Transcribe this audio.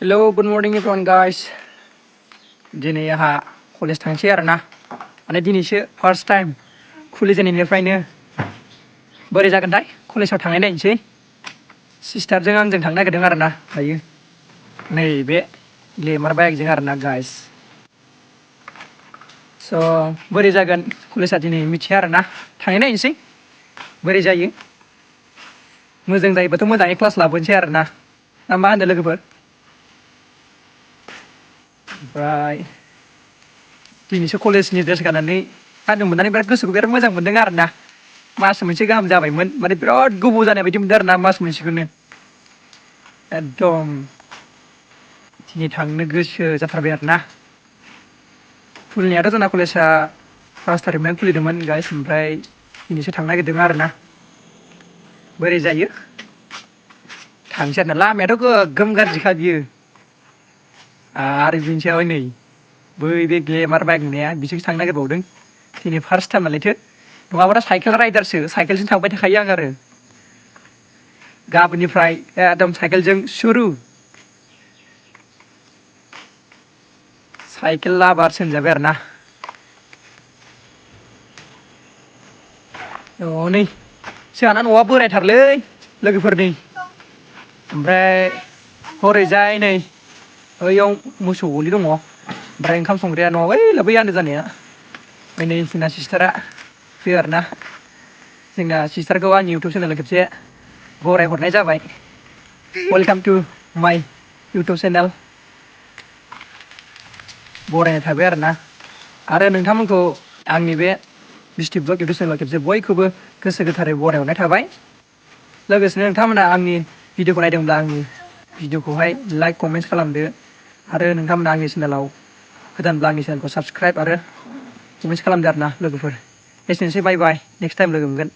hello good morning everyone guys दिनै आंहा college थांसै आरोना माने दिनैसो फार्स्ट टाइम खुलिजेननायनिफ्रायनो बोरै जागोनथाय कलेजाव थांनाय नायनोसै सिस्टारजों आंजों थांनो नागिरदों आरोना दायो नैबे ग्लेमार बाइकजों आरोना गाइस स' बोरै जागोन कलेजा दिनै मिथिया आरोना थांनाय नायनोसै बोरै जायो मोजां जायोबाथ' मोजाङै क्लास लाबोनोसै आरोना ना मा होनो लोगोफोर ओमफ्राय दिनैसो कलेजनि ड्रेस गाननानै गाननो मोननानै गोसोखौ बिराद मोजां मोनदों आरोना मास मोनसे गाहाम जाबायमोन माने बिराद गोबाव जानाय बायदि मोनदों आरोना मास मोनसेखौनो एकदम दिनै थांनो गोसो जाथारबाय आरोना खुलिनायाथ' जोंना कलेजआ 5 थारिखनिफ्राय खुलिदोंमोन गाइस ओमफ्राय दिनैसो थांनो नागिरदों आरोना बोरै जायो थांसै आरोना लामायाथ' गोगोम गाज्रिखा बियो आरो बिनि सायाव नै बै बे ग्लेमार बाइक नुनाया बिसोरसो थांनो नागिरबावदों दिनै फार्स्ट टाइम नालायथो नङाबाथ' साइकेल राइडारसो साइकेलजों थांबाय थाखायो आं आरो गाबोननिफ्राय एकदम साइकेलजों सुरु साइकेल लाभार होनजाबाय आरोना नै जोंहाना न'आ बोरायथारलै लोगोफोरनि ओमफ्राय हरैजाय नै ओइयाव मोसौ गलि दङ ओमफ्राय ओंखाम संग्राया न'आ बै आन्दो जानाया ओमफ्राय नै जोंना सिस्टारा फैयो आरोना जोंना सिस्टारखौ आंनि इउटुब चेनेलाव खेबसे बरायहरनाय जाबाय वेलकाम टु माय इउटुब चेनेल बरायनाय थाबाय आरोना आरो नोंथांमोनखौ आंनि बे बिस्टि ब्लग इउटुब चेनेलाव खेबसे बयखौबो गोसो गोथारै बरायहरनाय थाबाय लोगोसेनो नोंथांमोना आंनि भिडिअखौ नायदोंब्ला आंनि भिडिअखौहाय लाइक कमेन्ट खालामदो आरो नोंथांमोना आंनि चेनेलाव गोदानब्ला आंनि चेनेलखौ साबसक्राइब आरो कमेन्ट खालामदो आरोना लोगोफोर एसेनोसै बाय बाय नेक्स्ट टाइम लोगो मोनगोन